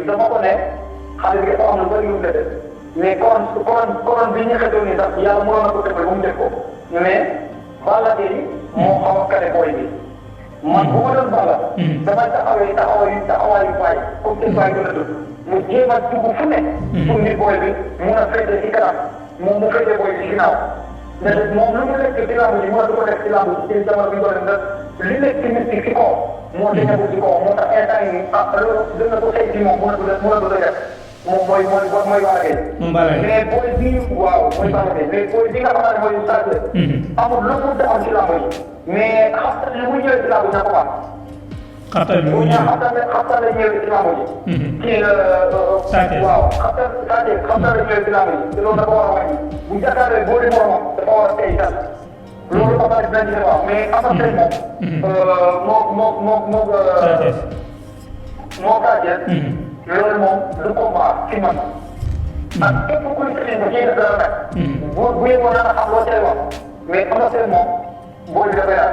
dama ko ne xale bi dafa am lu bëri lu mu def mais koron bi ñu xetoon nii sax yàlla mënoon na ko defal ba mu def ko mais Balla Gaye moo xaw a kale booy bi man bu ma doon Balla damay taxawaayu baay comme te baay gën a dëgg mu jéem a dugg fu ne pour nit booy bi mun a féete ci kanam moom mu féete booy bi ginnaaw mais moom lu mu nekk ci lamb ji mënatu ko def ci lamb ji ci jamono bi ñu ko def ndax li nekk ci nit ki ci kaw moo deñagul ci kaw moo tax instant yi loolu dina ko tey ci moom mënatu def moom mooy Balla Gaye. moom Balla Gaye mais booy bii waaw mooy Balla Gaye mais booy bi nga xamante ne mooy Sadio. amul lu mu am ci lamb yi mais xam lu muy ñëwee ci lamb ji na ko baax. xartal bi mu ñëwee xartal la ñëwee ci lamb ji. kii Sadio waaw xartal la ñëwee ci lamb ji te loolu dafa war a wàññi bu jàkkaarloo boo di moromam dafa war a tey dal loolu ba pare dinañ ci wax mais am na tey moom moo Sadio loolu moom du combat ci man ak képp kuy sëriñ ba kii def dara nag bu yeboon na xam loo cay wax mais am na tey moom boo di dafay daal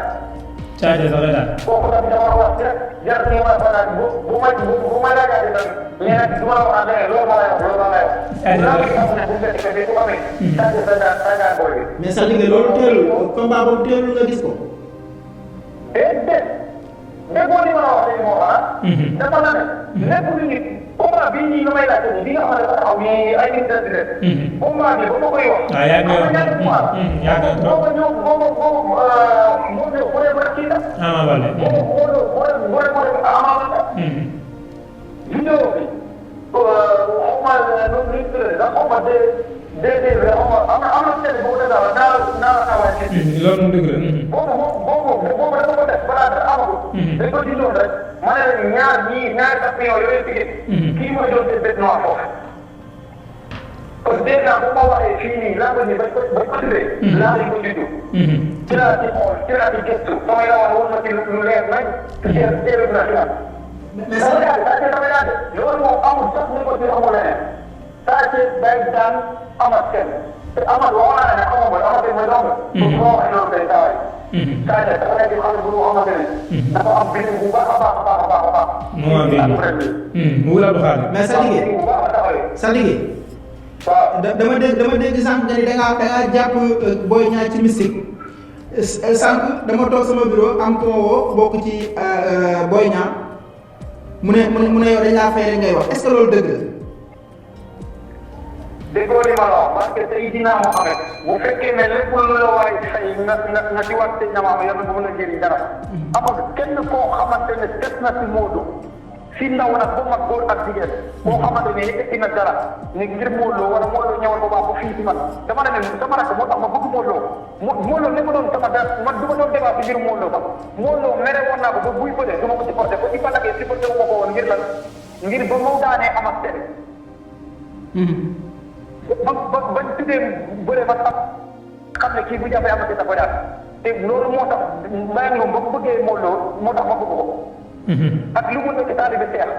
Sadio dafay daal kooku tamit dama wax rek jar ni ma fanaan bu ma laajee tamit ñeneen du ma la wax ne loolu ma lay wax loolu ma lay wax bu fekkee bu amee Sadio daan booy bi mais sax liggéey loolu teelul combat boobu teelul nga gis ko déedéet déggoo li ma la wax léegi moo xanaa dafa la ne lépp lu nit combat bii nii lu may laajte nii bi nga xam ne dafa taxaw nii ay nit dina def combat bi ba ma koy wax yaa ngi booba ñëw moo ñëw boo dee kii la Ama Baldé boo dee Ama Baldé vidéo bi xaw ma nu ñu tuddee da xaw ma DDV xaw ma am na télé boo dee daal naa la xawaay loolu moom dëgg la boobu dafa ko def balaa dara amagul. dañ ko gisoon rek ma ne leen ñaari champion yooyu tigé kii mooy doon seen bête noire foofu kon déjà bu ma waxee fii nii laa ko ni bañ ko tuddee laa lañ ko juddu ci laa ci xool ci laa ci gëstu samay rawal woon na ci lu leer nañ teelu na ci man damay daal de loolu moom amul sax ni ko ci amul leneen saa ci day daan amat kenn te amat waxoon naa ne xamoo mooy amat mooy doom la moo waxee loolu day tawaay Sadio dafa nekk xam ne bu ñu xamante ne dafa am benn bu baax a baax a baax a baax. mu am benn mu wula du xaar. mais sa liggéey waaw dama dégg sànq nga ni da ngaa jàpp Boy Niang ci mystique sànq dama toog sama bureau am ko woo bokk ci Boy Niang mu ne yow dañ laa fay rek ngay wax est-ce que loolu dëgg la. déggoo li ma la wax parce que tey dinaa moo xamee bu fekkee ne lépp lu la waaye fay na ci wax te ñamaam yàlla bu mën a jëriñ dara amul kenn koo xamante ne des na si Modou si ndaw nag ba mag góor ak jigéen koo xamante ne yëkkati na dara ni ngir Modou wala Modou ñëwal ko baax ba fii si man dama ne sama rakk moo tax ma bëgg Modou li ma doon sama dara man du ma doon débat si ngir Modou sax Modou mere woon naa ko ba buy bëre du ma ko supporté ko Iba Lac supporté wu ma ko woon ngir lan ngir ba mu daanee am ak seen bañ tuddee bëre ba tax xam ne kii bu jàppee am na ci dafa daal te loolu moo tax Mbayang Loum ba mu bëggee moo tax ma bëgg ko ak lu mu nekk taalibe Seex